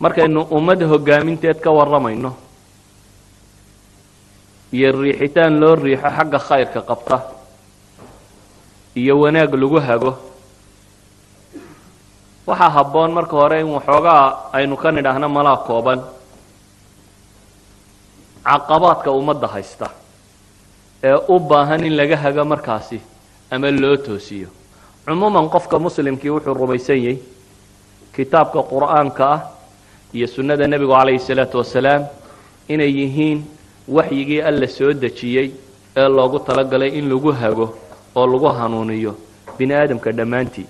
Markaynu ummad hoggaaminteed ka warramayno iyo riixitaan loo riixo xagga khayrka qabta iyo wanaag lagu hago, waxaa habboon marka hore in waxoogaa aynu ka nidhaahno malaa kooban caqabaadka ummadda haysta ee u baahan in laga hago markaasi ama loo toosiyo. Cumuuman, qofka muslimkii wuxuu rumaysan yahay kitaabka Qur'aanka ah iyo sunnada Nebigu calayhi salaatu wasalaam inay yihiin waxyigii Alla soo dejiyey ee loogu talagalay in lagu hago oo lagu hanuuniyo bini aadamka dhammaantii.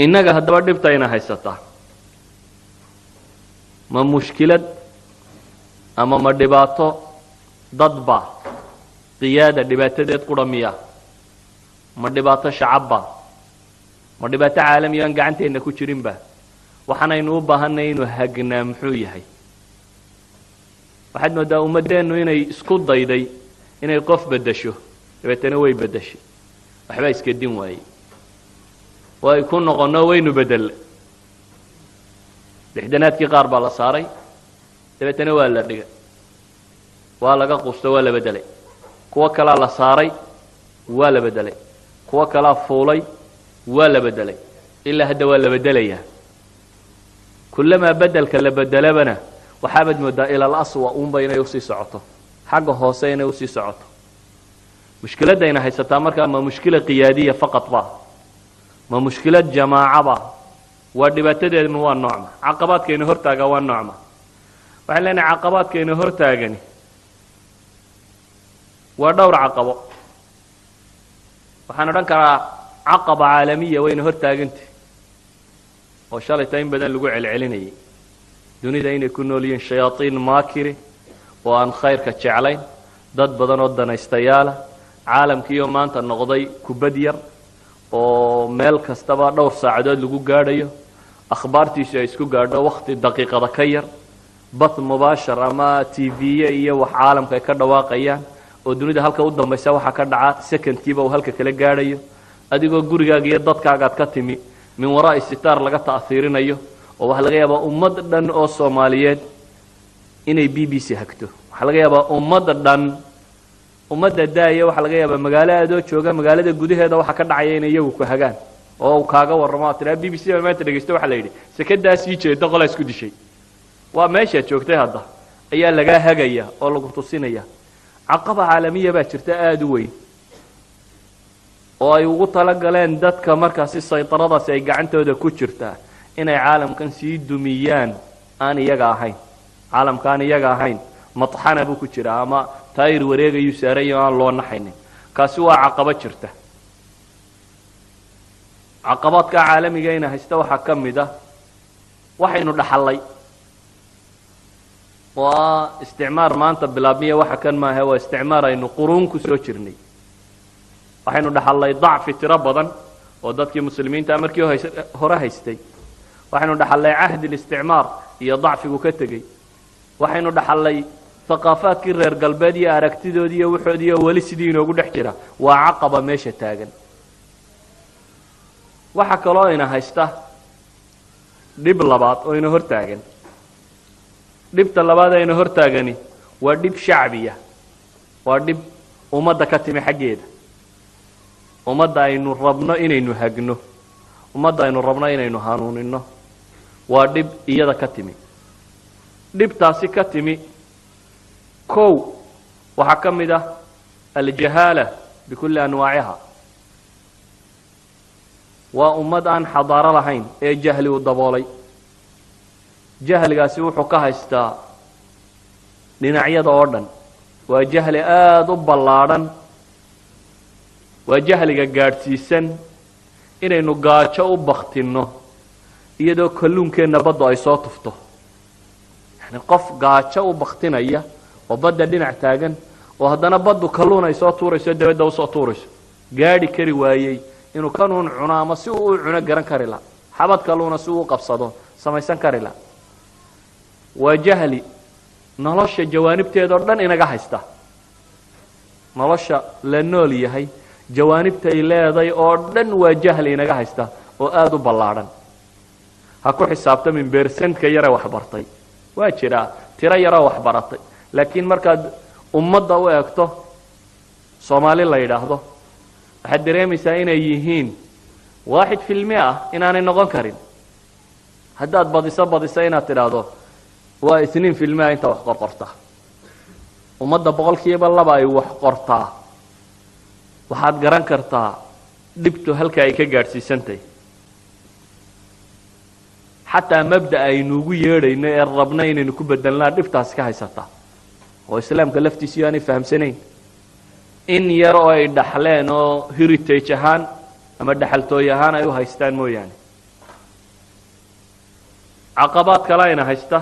Innaga haddaba dhibtayna haysataa ma mushkilad ama ma dhibaato dadba qiyaada dhibaatadeed qura miya? Ma dhibaato shacabba? Ma dhibaato caalamiya aan gacanteenna ku jirinba? Waxaanaynu u baahanay inuu hagnaa muxuu yahay? Waxaad mooddaa ummaddeennu inay isku dayday inay qof beddesho, dabeetana way beddeshay, waxbaa iska din waayey, way ku noqonno, waynu bedelle. Lixdanaadkii qaar baa la saaray, dabeetana waa la dhigay, waa laga quusto, waa la beddelay. Kuwo kalaa la saaray, waa la beddelay. Kuwo kalaa fuulay, waa la beddelay. Ilaa hadda waa la beddelayaa. Kullamaa beddelka la beddelabana waxaabaad mooddaa ilal aswa uunba inay usii socoto, xagga hoose inay usii socoto. Mushkiladdayna haysataa markaa ma mushkila qiyaadiya faqad ba? Ma mushkilad jamaacaba? Waa dhibaatadeednu waa noocma? Caqabaadkayna hortaaga waa noocma? Waxaan leenahay caqabaadkayna hortaagani waa dhowr caqabo. Waxaan odhan karaa caqaba caalamiya wayna hortaagantah oo shalayta in badan lagu celcelinayay, dunida inay ku nool yihiin shayaaiin maakiri oo aan khayrka jeclayn, dad badan oo danaystayaala, caalamkiioo maanta noqday kubad yar oo meel kastaba dhowr saacadood lagu gaadhayo, akhbaartiisu ay isku gaadho wakhti daqiiqada ka yar, bath mubaashar ama TV iyo wax caalamka ay ka dhawaaqayaan oo dunida halka u dambaysa waxaa ka dhaca secondkiiba uu halka kala gaadhayo, adigoo gurigaaga iyo dadkaagaad ka timi min waraa'i sitaar laga ta'hiirinayo, oo waxaa laga yaabaa ummad dhan oo Soomaaliyeed inay BBC hagto. Waxaa laga yaabaa ummadda dhan, ummadda daaya, waxaa laga yaabaa magaalo adoo jooga magaalada gudaheeda waxa ka dhacaya inay iyagu ku hagaan oo uu kaaga warramo, aad tiraa BBC baa maanta dhegeysto, waxaa la yidhi sekadaa sii jeeda qolaa isku dishay. Waa meeshaad joogtay hadda ayaa lagaa hagaya oo lagu tusinaya. Caqaba caalamiya baa jirta aada u weyn oo ay ugu talagaleen dadka markaasi saydaradaasi ay gacantooda ku jirtaa inay caalamkan sii dumiyaan aan iyaga ahayn. Caalamka aan iyaga ahayn matxana buu ku jiraa ama taayir wareegayuu saaray oo aan loo naxaynin. Kaasi waa caqabo jirta. Caqabaadka caalamiga ina haysta waxaa ka mid ah waxaynu dhaxallay oo ah isticmaar maanta bilaabmiya. Waxa kan maahe, waa isticmaar aynu quruun ku soo jirnay. Waxaynu dhaxallay dacfi tiro badan oo dadkii muslimiinta markii hore haystay. Waxaynu dhaxallay cahdi listicmaar iyo dacfigu ka tegey. Waxaynu dhaxallay thaqaafaadkii reer galbeed iyo aragtidoodii iyo waxoodii oo weli sidii inoogu dhex jira. Waa caqaba meesha taagan. Waxaa kaloo ina haysta dhib labaad oo ina hor taagan. Dhibta labaad ee ina hor taagani waa dhib shacbiya, waa dhib ummadda ka timi xaggeeda. Ummadda aynu rabno inaynu hagno, ummadda aynu rabno inaynu hanuunino, waa dhib iyada ka timi. Dhibtaasi ka timi kow waxaa ka mid ah aljahaala bikulli anwaaciha. Waa ummad aan xadaaro lahayn ee jahli u daboolay. Jahligaasi wuxuu ka haystaa dhinacyada oo dhan. Waa jahli aada u ballaadhan. Waa jahliga gaadhsiisan inaynu gaajo u baktinno iyadoo kalluunkeenna baddu ay soo tufto. Yani qof gaajo u baktinaya oo badda dhinac taagan oo haddana baddu kalluun ay soo tuurayso, dabadda usoo tuurayso, gaadhi kari waayey inuu kanuun cuno ama si uu u cuno garan kari la, xabad kalluuna si uu u qabsado samaysan kari la. Waa jahli nolosha jawaanibteeda oo dhan inaga haysta. Nolosha la nool yahay jawaanibtay leeday oo dhan waa jahli inaga haysta. Oo aada u ballaadhan. Ha ku xisaabtamin percent-ka yare waxbartay. Waa jiraa tiro yaroo waxbaratay, laakiin markaad ummadda u eegto Soomaali la yidhaahdo, waxaad dareemaysaa inay yihiin 1% inaanay noqon karin. Haddaad badiso badiso, inaad tidhaahdo waa 2% inta wax qorqorta. Ummadda 2% ay wax qortaa. Waxaad garan kartaa dhibtu halka ay ka gaadhsiisantahy. Xataa mabda aynuugu yeedhayno ee rabno inaynu ku bedelnaa dhibtaasi ka haysataa, oo Islaamka laftiisiyo aanay fahamsanayn, in yar oo ay dhaxleen oo heritage ahaan ama dhexaltooy ahaan ay u haystaan mooyaane. Caqabaad kale ayna haysta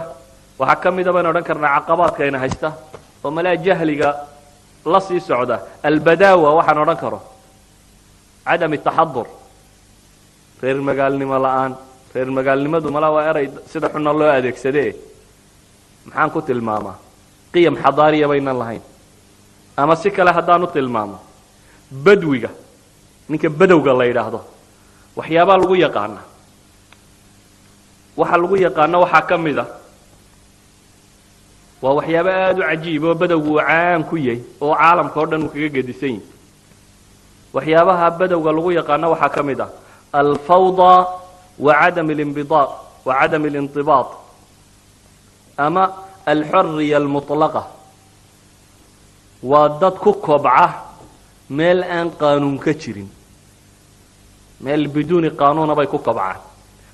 waxaa ka mida, baynu odhan karnaa, caqabaadka ayna haysta oo malaa jahliga la sii socda, albadaawa waxaan odhan karo, cadam taxadur, reer magaalnimo la'aan. Reer magaalnimadu malaa waa eray sida xunna loo adeegsade. Maxaan ku tilmaamaa? Qiyam xadaariya baynan lahayn. Ama si kale haddaan u tilmaamo, badwiga, ninka badowga la yidhaahdo, waxyaabaa lagu yaqaana, waxa lagu yaqaano waxaa ka mid a, waa waxyaabo aada u cajiib oo badowgu uu caan ku yahay oo caalamka o dhan uu kaga gedisan yahy. Waxyaabaha badowga lagu yaqaano waxaa ka mid ah alfawda wa cadam alinbidaa wa cadam alintibaat ama alxoriya almutlaqa. Waa dad ku kobca meel aan qaanuun ka jirin, meel biduuni qaanuuna bay ku kobcaan.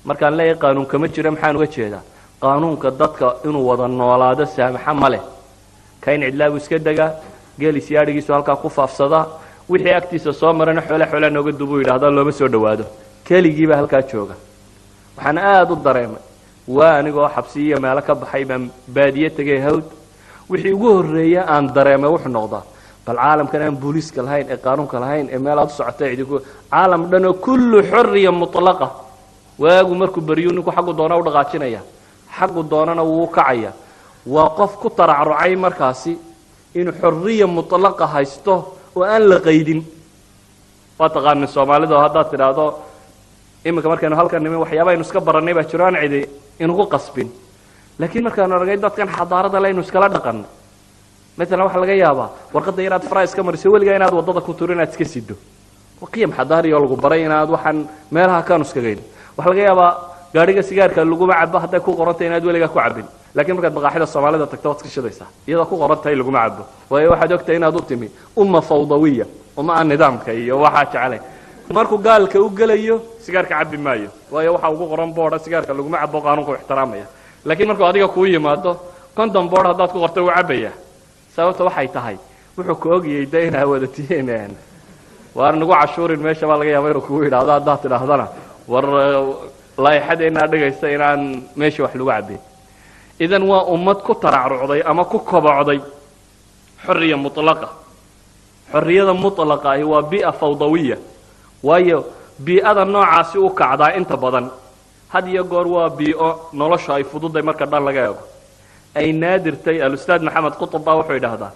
Markaan leeyahay qaanuun kama jiro, maxaan uga jeedaa? Qaanuunka dadka inuu wada noolaado saamaxa ma leh. Kayn cidlaabu iska degaa, geelis yaadhigiisu halkaa ku faafsadaa, wixii agtiisa soo marana xoole xoolaa nooga dubuu yidhahdaa, looma soo dhowaado, keligiibaa halkaa jooga. Waxaan aada u dareemay waa anigoo xabsi iyo meelo ka baxay baan baadiye tegay, hawd. Wixii ugu horreeya aan dareemay wuxuu noqdaa, bal caalamkan aan booliiska lahayn ee qaanuunka lahayn ee meel aad u socotay cidiku, caalam dhan oo kullu xorriya mutlaqa. Waagu markuu beryu, ninku xaggu doona u dhaqaajinaya, xaggu doonana wuu u kacaya. Waa qof ku taracrucay markaasi inuu xorriya mutlaqa haysto oo aan la qaydin. Waa taqaanin Soomaalida oo haddaad tidhaahdo iminka markaynu halkan nimin, waxyaaba aynu iska barannay baa jiro aan cidi inugu qasbin, laakiin markaanu aragnay dadkan xadaarada le aynu iskala dhaqanno. Maalan, waxaa laga yaabaa warqadda inaad faraa iska mariso, weligaa inaad waddada ku turo, inaad iska sido. Waa qiyam xadaari oo lagu baray inaad waxaan meelaha kaanu iskagayn. Waxaa laga yaabaa gaadhiga sigaarka laguma cabo hadday ku qorantay inaad weligaa ku cabin, lakiin markaad maqaaxida Soomaalida tagto waad iska shidaysaa iyadoo ku qoran tahay laguma cabo. Waayo, waxaad ogtahay inaad u timi umma fawdawiya, umma aan nidaamka iyo waxaa jeclay. Markuu gaalka u gelayo, sigaarka cabbi maayo, waayo waxa ugu qoran boodha sigaarka laguma cabo, qaanuunku ixtiraamaya. Laakiin markuu adiga kuu yimaado, 50 boodh haddaad ku qorto, wuu cabbaya. Sababta waxay tahay, wuxuu ka ogayay de inaa wadatihiin. Waar nagu cashuurin meesha baa laga yaaba inuu kugu yidhaahdo. Haddaad tidhaahdana, war laaixadeennaa dhigaysa inaan meesha wax lagu cabbin. Idan waa ummad ku taracrucday ama ku kobocday xorriya mutlaqa. Xorriyada mutlaqa ahi waa bii'a fawdawiya, waayo bii'ada noocaasi u kacdaa inta badan had iyo goor waa bii'o nolosha ay fududay marka dhan laga eego, ay naadirtay. Alustaad Maxamed Qutb baa wuxuu yidhaahdaa,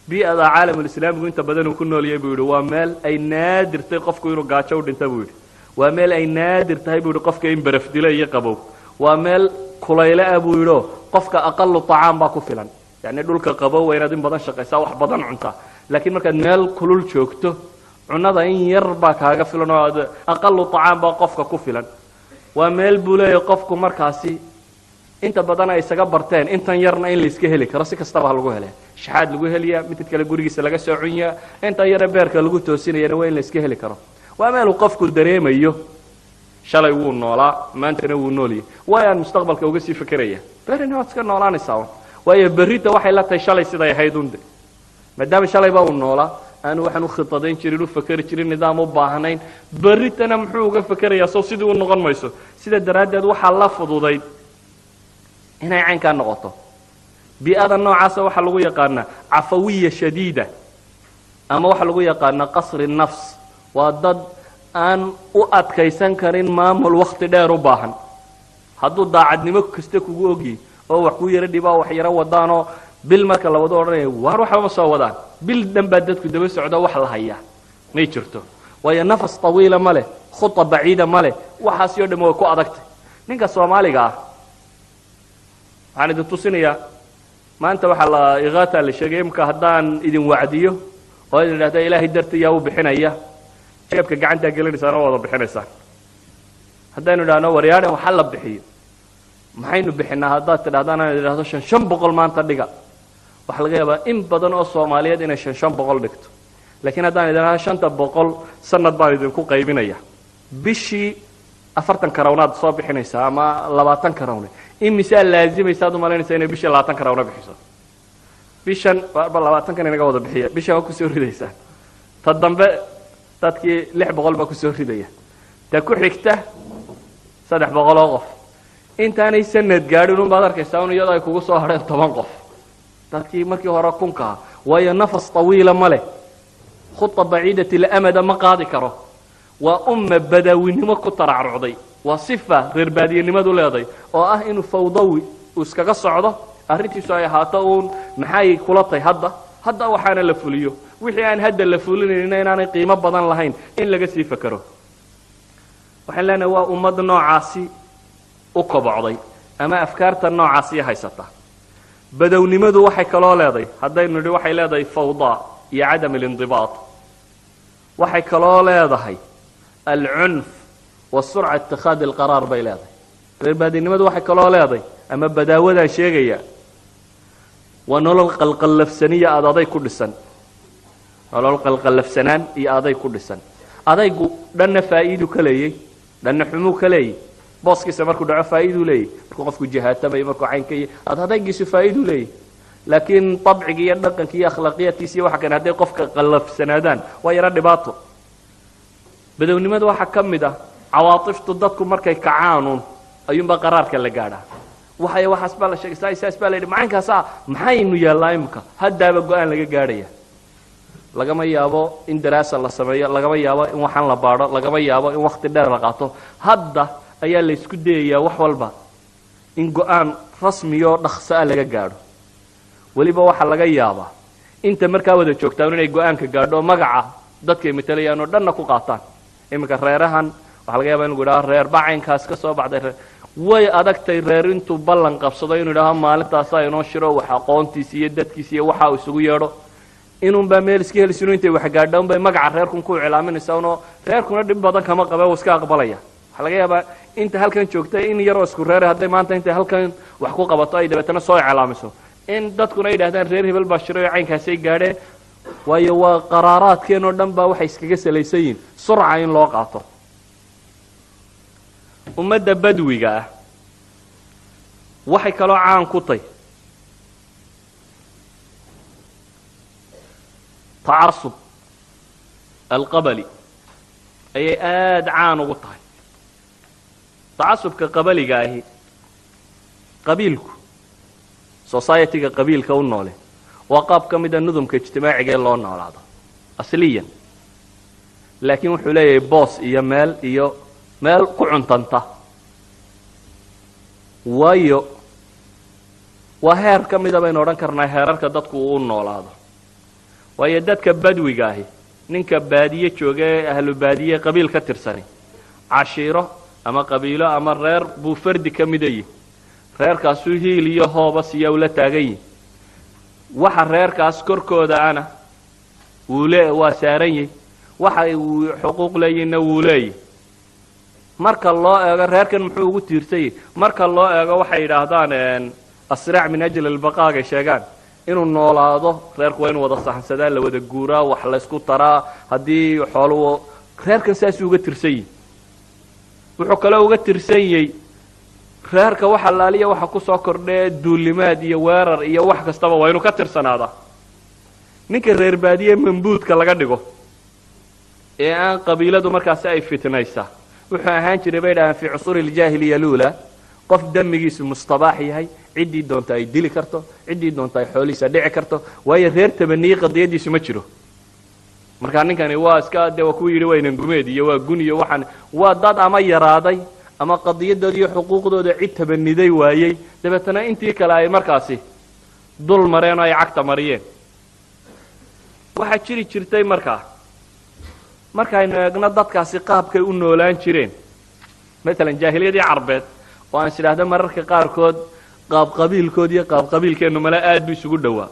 bii'ada caalamulislaamigu inta badan uu ku nool yahay, buu yidhi, waa meel ay naadirtay qofku inuu gaajo u dhinta, buu yidhi. Waa meel ay naadir tahay, buu yidhi, qofka in baraf dilo iyo qabow. Waa meel kulayle ah, buu yidhi, oo qofka aqalu طacaam baa ku filan. Yacni dhulka qabow waa inaad in badan shaqaysaa, wax badan cuntaa, laakiin markaad meel kulul joogto, cunada in yar baa kaaga filan oo aad aqalu طacaam baa qofka ku filan. Waa meel, buu leeyahay, qofku markaasi inta badan ay isaga barteen intan yarna in la iska heli karo, si kastaba ha lagu hele, shaxaad lagu heliyaa, mid kale gurigiisa laga soo cunyaa, inta yare beerka lagu toosinayana waa in la iska heli karo. Waa meel uu qofku dareemayo shalay wuu noolaa, maantana wuu noolyahy, waayo aan mustaqbalka uga sii fekeraya, berrina waad iska noolaanaysaa un. Waayo, berrita waxay la tahay shalay siday ahayd unde, maadaama shalayba uu noolaa, aanu waxaan u khitadayn jirin, u fekeri jirin, nidaam u baahnayn, berritana muxuu uga fekerayaa? Sow sidii u noqon mayso. Sida daraaddeed waxaa la fududayd inay caynkaa noqoto. Bii'ada noocaasa waxaa lagu yaqaanaa cafawiya shadiida ama waxaa lagu yaqaanaa qasri nafs. Waa dad aan u adkaysan karin maamul wakti dheer u baahan. Hadduu daacadnimo kasta kugu ogyahy oo wax kuu yaro dhibaa, wax yaro wadaanoo bil marka la wado odhanaya, waar waxba ma soo wadaan, bil dhan baa dadku daba socdo, wax la hayaa may jirto. Waayo, nafas tawiila ma leh. خطة بعيدة ma leh. Waxaasi o dham way ku adagtay. Ninka Soomaaliga ah waxaan idin tusinayaa maanta waxaa la iqaata la sheegay. Imka haddaan idin wacdiyo oo idin idhahda Ilaahay darti yaa u bixinaya, jeebka gacantaa gelinaysaan oo wada bixinaysaan. Haddaynu idhahno waryaadhan waxa la bixiyo, maxaynu bixinaa? Haddaad tidhahdaan aan idhahdo 500 maanta dhiga, waxaa laga yaabaa in badan oo Soomaaliyeed inay 500 dhigto. Laakiin haddaan idhahdo 500 sanad baan idinku qaybinaya, bishii 40 karawnaad soo bixinaysaa ama 20 karawne, imisaa laazimaysa ad umalaynaysa inay bishii 20 karawna bixiso? Bishan ba 20-kan inaga wada bixiya, bishan waa kusoo ridaysaa. Ta dambe dadkii 600 baa kusoo ridaya, ta ku xigta 300 oo qof. Intaanay sanad gaadhin un baad arkaysaa un iyadoo ay kugu soo hadheen 10 qof dadkii markii hore kunkaha. Waayo نفس طويلة ma leh, خطة بعيدة الأمد ma qaadi karo. Waa umma badaawinimo ku taracrucday. Waa sifa reer baadiyenimadu leeday oo ah inuu fawdawi uu iskaga socdo, arrintiisu ay ahaato uun maxay kula tahay hadda, hadda waxaana la fuliyo, wixii aan hadda la fulinayna inaanay qiimo badan lahayn in laga sii fakero. Waxaan leenahay waa ummad noocaasi u kobocday ama afkaarta noocaasi haysata. Badownimadu waxay kaloo leedahay, haddaynu nidhi waxay leedahay فوضى iyo عدم الانضباط, waxay kaloo leedahay العنف وسرعة اتخاذ القرار bay leedahay. Reer baadinimadu waxay kaloo leedahay, ama badaawadaan sheegaya, waa nolol qalqallafsaniya aad aday ku dhisan, nolol qalqallafsanaan iyo aday ku dhisan. Adaygu dhanna faa'iidu ka leeyey, dhanna xumuu ka leeyey. Booskiisa markuu dhaco faa'iiduu leeyey, markuu qofku jihaatamayo, markuu caynkayo ad adaygiisu faa'iiduu leeyey. Laakiin dabciga iyo dhaqanka iyo akhlaaqiyaadkiisa iyo waxa kane hadday qofka qallafsanaadaan waa yaro dhibaato. Badownimada waxaa ka mid ah cawaatiftu. Dadku markay kacaanun ayuunbaa qaraarka la gaadhaa. Waxay waxaas baa la sheegay, saa saas baa la yidhi, macankaasaa maxaynu yeellaa imika, haddaaba go-aan laga gaadhaya. Lagama yaabo in daraasa la sameeyo, lagama yaabo in waxaan la baadho, lagama yaabo in wakti dheer la qaato. Hadda ayaa la isku dayayaa wax walba in go-aan rasmiyoo dhaksaa laga gaadho. Weliba waxaa laga yaabaa inta markaa wada joogtaan inay go-aanka gaadho oo magaca dadkay matalayaan oo dhanna ku qaataan. Iminka reerahan waxaa laga yaba in lagu idhaho reer bacaynkaas ka soo baxday. Reer way adagtay reer intuu ballan qabsado inuu idhaho maalintaasaa inoo shiro, wax aqoontiisa iyo dadkiisa iyo waxa uu isugu yeedho. Inunbaa meel iska helisinu intay wax gaadha unbay magaca reerkun ku iclaaminaysaa unoo reerkuna dhib badan kama qabe, uu iska aqbalaya. Waxaa laga yaabaa inta halkan joogta in yaroo isku reere hadday maanta intay halkan wax ku qabato ay dabeetana soo iclaamiso, in dadkuna yidhahdaan reer hebel baa shiray oo caynkaasay gaadheen. Waayo waa qaraaraadkeen oo dhan baa waxay iskaga salaysan yihiin surca in loo qaato. Ummadda badwiga ah waxay kaloo caan ku tay tacasub alqabali ayay aada caan ugu tahay. Tacasubka qabaliga ahi, qabiilku, society-ga qabiilka u noole waa qaab ka mida nudumka ijtimaaciga ee loo noolaado asliyan, laakiin wuxuu leeyahay boos iyo meel iyo meel ku cuntanta. Waayo waa heer ka mida baynu odhan karnaa heerarka dadku uu u noolaado. Waayo dadka badwiga ahi, ninka baadiye jooga ee ahlu baadiye qabiil ka tirsani, cashiiro ama qabiilo ama reer buu fardi ka mida yihi. Reerkaasuu hiil iyo hooba siya ula taagan yihi. Waxa reerkaas korkooda ana wuu le waa saaran yahi, waxa uu xuquuq leeyihinna wuu leeyahy. Marka loo eego reerkan muxuu ugu tiirsan yahy, marka loo eego waxay yidhaahdaan الصراع من أجل البقاء gay sheegaan, inuu noolaado reerku waa inuu wada sahansadaa, la wada guuraa, wax laysku taraa. Haddii xooluhu reerkan saasuu uga tirsan yihi. Wuxuu kaloo uga tirsan yahy reerka wax allaaliya waxa kusoo kordhee duulimaad iyo weerar iyo wax kastaba waa inuu ka tirsanaadaa. Ninka reer baadiye mambuudka laga dhigo ee aan qabiiladu markaasi ay fitnaysa wuxuu ahaan jiray, bay dhahaan, في عصور الجاهلية الأولى, qof damigiisu mustabaax yahay, ciddii doonta ay dili karto, ciddii doonta ay xoolihiisa dhici karto. Waayo reer tabaniye qadiyadiisu ma jiro. Markaa ninkani waa iska dee waa kuwa yidhi waynan gumeed iyo waa gun iyo waxaan waa dad ama yaraaday ama qadiyadooda iyo xuquuqdooda cid tabaniday waayey, dabeetana intii kale ay markaasi dul mareen oo ay cagta mariyeen. Waxaa jiri jirtay markaa Markaynu eegno dadkaasi qaabkay u noolaan jireen, matalan jaahiliyadii Carbeed, oo aan is idhaahdo mararka qaarkood qaabqabiilkood iyo qaabqabiilkeennu male aad bu isugu dhowaa,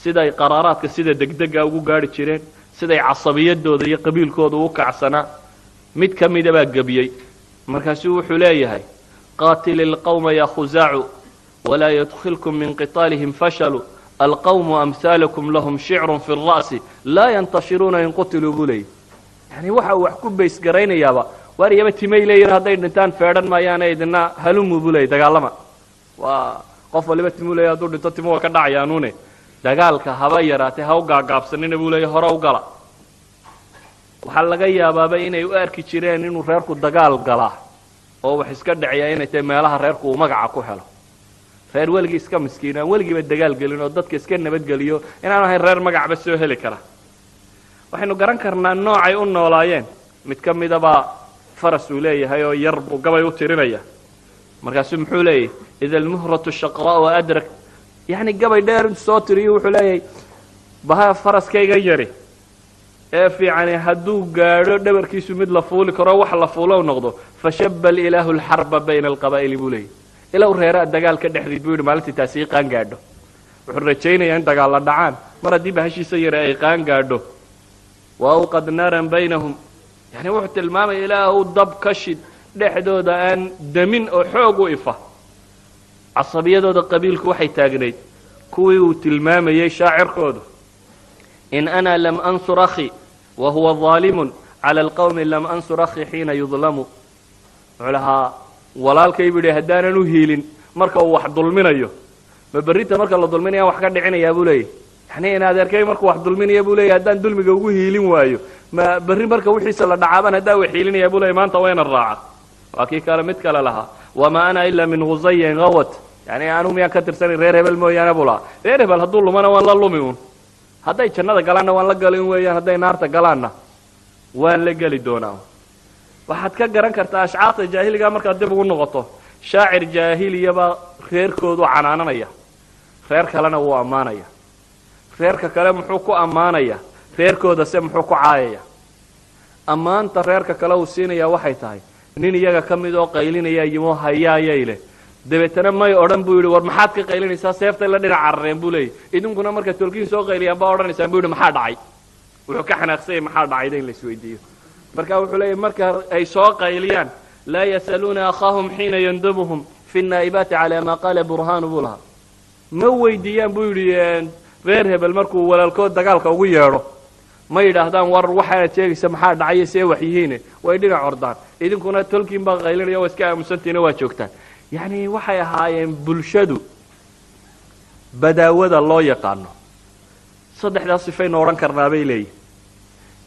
siday qaraaraadka sida degdega ugu gaadhi jireen, siday casabiyadooda iyo qabiilkooda u kacsanaa. Mid ka mida baa gebiyey. Markaasuu wuxuu leeyahay: "قاتل القوم يا خزاع ولا يدخلكم من قتالهم فشل، القوم أمثالكم لهم شعر في الرأس لا ينتشرون إن قتلوا." Buu leeyay. Yani waxa uu wax ku baysgaraynayaaba waar iyaba timay leeyihin, hadday dhintaan feedhan maayaana, idina halumu, buu leeyay, dagaalama. Waa qof waliba timuu leeya, hadduu dhinto timo waa ka dhacayaanuune. Dagaalka haba yaraatay ha u gaagaabsanina, buu leeya, hore u gala. Waxaa laga yaabaaba inay u arki jireen inuu reerku dagaal galaa oo wax iska dhiciyaa inay tahay meelaha reerku uu magaca ku helo. Reer weligii iska miskiin, aan weligiiba dagaal gelin oo dadka iska nabadgeliyo, inaanu ahayn reer magacba soo heli kara. Waxaynu garan karnaa noocay u noolaayeen. Mid ka midabaa faras uu leeyahay oo yar buu gabay u tirinaya. Markaasuu muxuu leeyahy? "إذا المهرة الشقراء أدرك", yani gabay dheer intu soo tiriyo wuxuu leeyahay: baha faraskayga yari ee fiicani hadduu gaadho dhabarkiisu mid la fuuli karo, wax la fuulo noqdo, "فشب الإله الحرب بين القبائل", buu leeyahy, ilow reeraa dagaal ka dhexdid, buu yidhi, maalintii taasi ii qaan gaadho. Wuxuu rajaynayaa in dagaal la dhacaan mar haddii bahashiisa yare ay qaan gaadho. "وأوقد نارا بينهم", yani wuxuu tilmaamaya ilaahu dab ka shid dhexdooda aan damin oo xoog u ifa. Casabiyadooda qabiilku waxay taagnayd kuwii uu tilmaamayey shaacirkoodu: "إن أنا لم أنصر أخي وهو ظالم على القوم لم أنصر أخي حين يظلم." Wuxuu lahaa: walaalkay, buu yidhi, haddaanan u hiilin marka uu wax dulminayo, ma berrita marka la dulminaya wax ka dhicinayaa, buu leeyahy. Yani in adeerkay markuu wax dulminaya, buu leeyahy, haddaan dulmiga ugu hiilin waayo, ma berri marka wixiisa la dhacaabaan haddaan wax hiilinaya, buu leeyay. Maanta wayna raaca. Waa kii kale, mid kale lahaa: "وما أنا إلا من هذيل غوت", yani anugu miyaan ka tirsanay reer hebel mooyaane, buu lahaa. Reer hebel hadduu lumana waan la lumi un, hadday jannada galaanna waan la galin weeyaan, hadday naarta galaanna waan la geli doonaa. Waxaad ka garan kartaa ashcaarta jaahiliga markaad dib ugu noqoto. Shaacir jaahiliyabaa reerkoodu canaananaya, reer kalena wuu ammaanaya. Reerka kale muxuu ku ammaanaya? Reerkooda se muxuu ku caayaya? Ammaanta reerka kale uu siinaya waxay tahay nin iyaga ka mid oo qaylinaya yimo hayaayay leh. Dabeetana may odhan, buu yidhi, war maxaad ka qaylinaysaa? Seeftay la dhinac carareen, buu leeyay. Idinkuna marka tolkiin soo qayliyaan baa odhanaysaan, buu yidhi, maxaa dhacay? Wuxuu ka xanaaqsanyay maxaa dhacayda in la isweydiiyo. Marka wuxuu leeyahy: marka ay soo qayliyaan, "لا يسألون أخاهم حين يندبهم في النائبات على ما قال برهان", buu lahaa. Ma weydiiyaan, buu yidhi, reer hebel markuu walaalkood dagaalka ugu yeedho. Ma yidhaahdaan: war waxaad sheegaysa maxaa dhacaya, see wax yihiine? Way dhinac ordaan. Idinkuna tolkiin baa qaylinaya, waa iska aamusantiina, waa joogtaan. Yacni waxay ahaayeen bulshadu badaawada loo yaqaano. Saddexdaas sifaynu odhan karnaa bay leeyihin: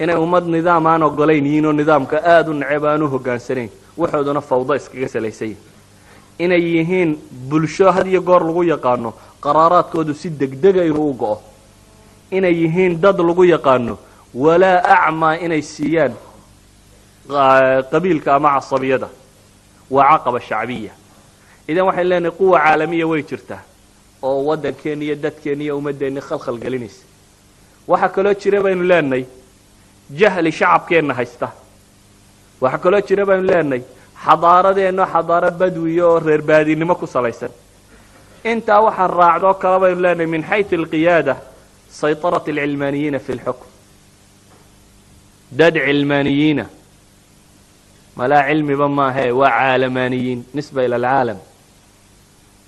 inay ummad nidaam aan ogolayn yihiin oo nidaamka aada u neceb, aan u hoggaansanayn, waxooduna fawdo iskaga salaysan yihin; inay yihiin bulsho had iyo goor lagu yaqaano qaraaraadkoodu si degdega inuu u go'o; inay yihiin dad lagu yaqaano walaa acmaa inay siiyaan qabiilka ama casabiyada. Waa عقبة شعبية. Idan waxaynu leenahay quwa caalamiya way jirtaa oo waddankeenni iyo dadkeenni iyo ummaddeenni khalkhal gelinaysa. Waxaa kaloo jira, baynu leenahay, jahli shacabkeenna haysta. Waxaa kaloo jira, baynu leenahay, xadaaradeenno xadaaro badwiya oo reer baadinimo ku salaysan. Intaa waxaa raacdoo kale, baynu leenahay, من حيث القيادة سيطرة العلمانيين في الحكم. Dad cilmaaniyiina malaa cilmiba maahe, waa caalamaaniyiin, نسبة إلى العالم.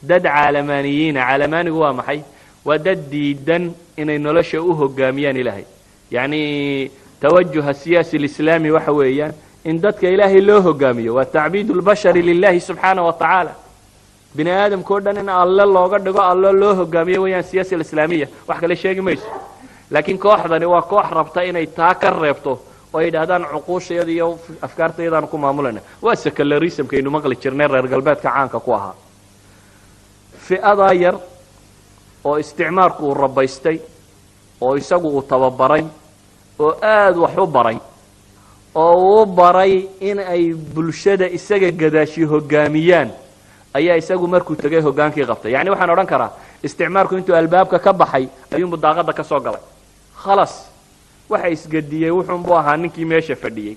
Dad caalamaaniyiina. Caalamaanigu waa maxay? Waa dad diidan inay nolosha u hogaamiyaan Ilaahay. Yacni توجه السياسي الإسلامي waxa weeyaan in dadka Ilaahay loo hogaamiyo, waa تعبيد البشر لله سبحانه وتعالى. Bini aadamka o dhan in Alle looga dhigo, Alle loo hogaamiyo weeyaan السياسة الإسلامية, wax kale sheegi mayso. Laakiin kooxdani waa koox rabta inay taa ka reebto oo ay yidhahdaan cuquushayada iyo afkaartayadaanu ku maamulayna. Waa secularismkaynu maqli jirnay, reer galbeedka caanka ku ahaa. Fi'adaa yar oo isticmaarku uu rabaystay oo isagu uu tababaray oo aada wax u baray oo uu baray in ay bulshada isaga gadaashi hoggaamiyaan, ayaa isagu markuu tegay hoggaankii qabtay. Yacni waxaan odhan karaa isticmaarku intuu albaabka ka baxay ayuunbu daaqadda ka soo galay. Khalas. Waxa isgediyey wuxuunbuu ahaa ninkii meesha fadhiyey.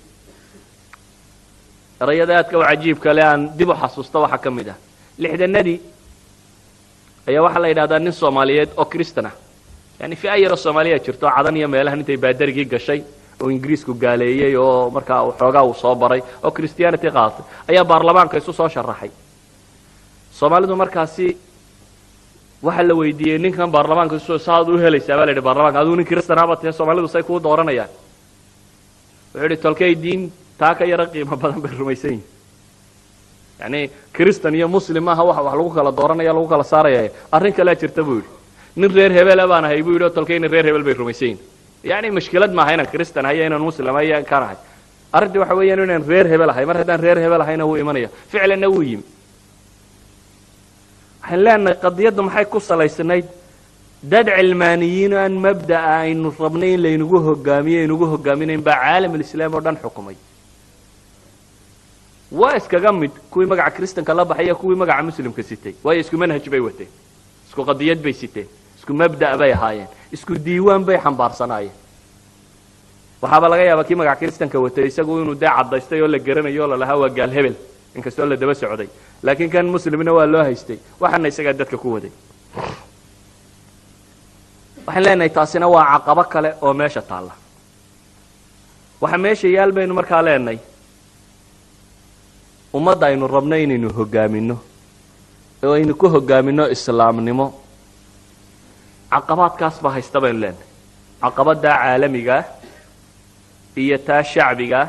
Erayada aadka u cajiibka le aan dib u xasuusta waxaa ka mid ah, 60-adii ayaa waxaa la yidhahdaa nin Soomaaliyeed oo Kristan ah, yani fi'a yaro Soomaaliya jirto Cadan iyo meelahan intay baadarigii gashay oo Ingiriisku gaaleeyey oo markaa xoogaa uu soo baray oo Christianity qaadatay, ayaa baarlamaanka isu soo sharaxay. Soomaalidu markaasi waxaa la weydiiyey, ninkan baarlamaanka isu saad u helaysaa baa la yidhi baarlamanka, adigu nin kristanaaba tahe, Soomaalidu say kuu dooranayaan? Wuxuu yidhi, tolkay diin taa ka yaro qiimo badan bay rumaysan yihin. Yani Kristan iyo Muslim maaha waxa wax lagu kala dooranaya, lagu kala saaraya, arrin kalea jirta, buu yidhi. Nin reer hebela baan ahay, buu yidhi, oo tolkayna reer hebel bay rumaysan yihin. Yani mashkilad maaha inaan Kristan ahay iyo inaan Muslim ahay iyo kaan ahay. Arrintii waxa weeyaan inaan reer hebel ahay. Mar haddaan reer hebel ahayna, wuu imanaya. Ficlanna wuu yimi. Waxaan leenahay, qadiyaddu maxay ku salaysnayd? Dad cilmaaniyiin aan mabda'a aynu rabnay in laynagu hogaamiyo aynugu hogaaminayn baa caalamulislaam oo dhan xukumay. Waa iskaga mid kuwii magaca Kristanka la baxaya, kuwii magaca Muslimka sitay, waayo isku manhaj bay wateen, isku qadiyad bay siteen, isku mabda' bay ahaayeen, isku diiwaan bay xambaarsanaayeen. Waxaaba laga yaabaa kii magaca Kristanka watay isagu inuu dee caddaystay oo la garanayo oo lalahaa waa gaal hebel, inkastoo la daba socday, laakiin kan Muslimna waa loo haystay, waxaana isagaa dadka ku waday. Waxaan leenahay, taasina waa caqabo kale oo meesha taalla. Waxa meesha yaal baynu markaa leenahay, ummadda aynu rabno inaynu hoggaamino oo aynu ku hoggaamino islaamnimo, caqabaadkaas baa haysta baynu leenahay: caqabaddaa caalamigaah iyo taa shacbigaah.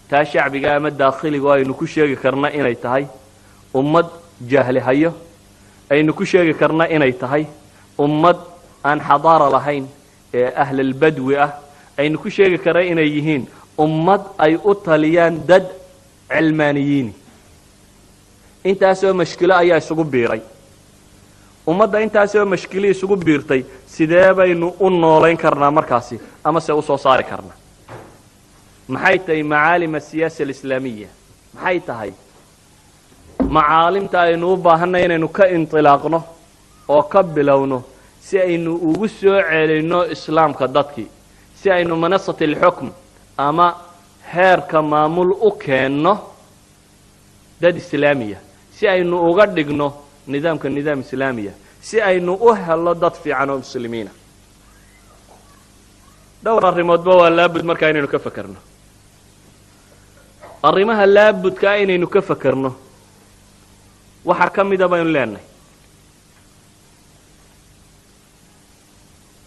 Taa shacbiga ama daakhiliga oo aynu ku sheegi karna inay tahay ummad jahli hayo, aynu ku sheegi karna inay tahay ummad aan xadaara lahayn ee ahlalbadwi ah, aynu ku sheegi karna inay yihiin ummad ay u taliyaan dad cilmaaniyiini. Intaasoo mashkilo ayaa isugu biiray ummadda. Intaasoo mashkili isugu biirtay, sidee baynu u noolayn karnaa markaasi ama se usoo saari karnaa? Maxay tahay macaalim asiyaasa alislaamiya? Maxay tahay macaalimta aynu u baahanay inaynu ka intilaaqno oo ka bilowno si aynu ugu soo celinno islaamka dadkii, si aynu manasat alxukm ama heerka maamul u keenno dad islaamiya, si aynu uga dhigno nidaamka nidaam islaamiya, si aynu u helno dad fiican oo muslimiina? Dhowr arrimoodba waa laabud markaa inaynu ka fakerno. Arrimaha laabudkaa inaynu ka fakerno waxaa ka mida baynu leenahay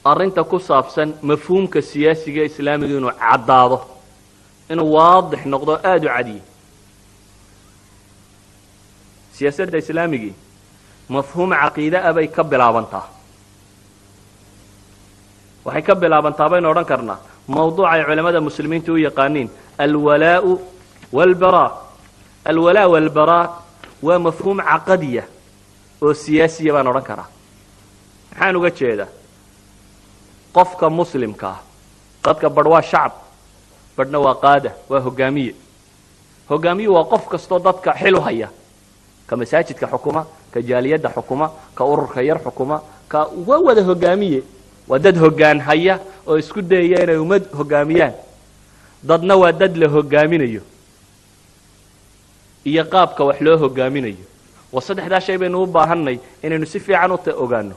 arrinta ku saabsan mafhuumka siyaasiga islaamiga inuu caddaado, inuu waadix noqdo, aada u cadiye. Siyaasadda islaamigii mafhuum caqiide ah bay ka bilaabantaa. Waxay ka bilaabantaa baynu odhan karnaa mawduuc ay culamada muslimiinta u yaqaaniin alwalaa'u waalbaraa. Alwalaa waalbaraa waa mafhuum caqadiya oo siyaasiya baan odhan karaa. Maxaan uga jeedaa? Qofka muslimka ah, dadka badh waa shacab, badhna waa qaada, waa hogaamiye. Hogaamiye waa qof kastoo dadka xil u haya, ka masaajidka xukuma, ka jaaliyadda xukuma, ka ururka yar xukuma, ka waa wada hogaamiye. Waa dad hoggaan haya oo isku dayaya inay ummad hoggaamiyaan. Dadna waa dad la hoggaaminayo iyo qaabka wax loo hoggaaminayo. Waa saddexdaa shay baynu u baahannay inaynu si fiican u ogaano.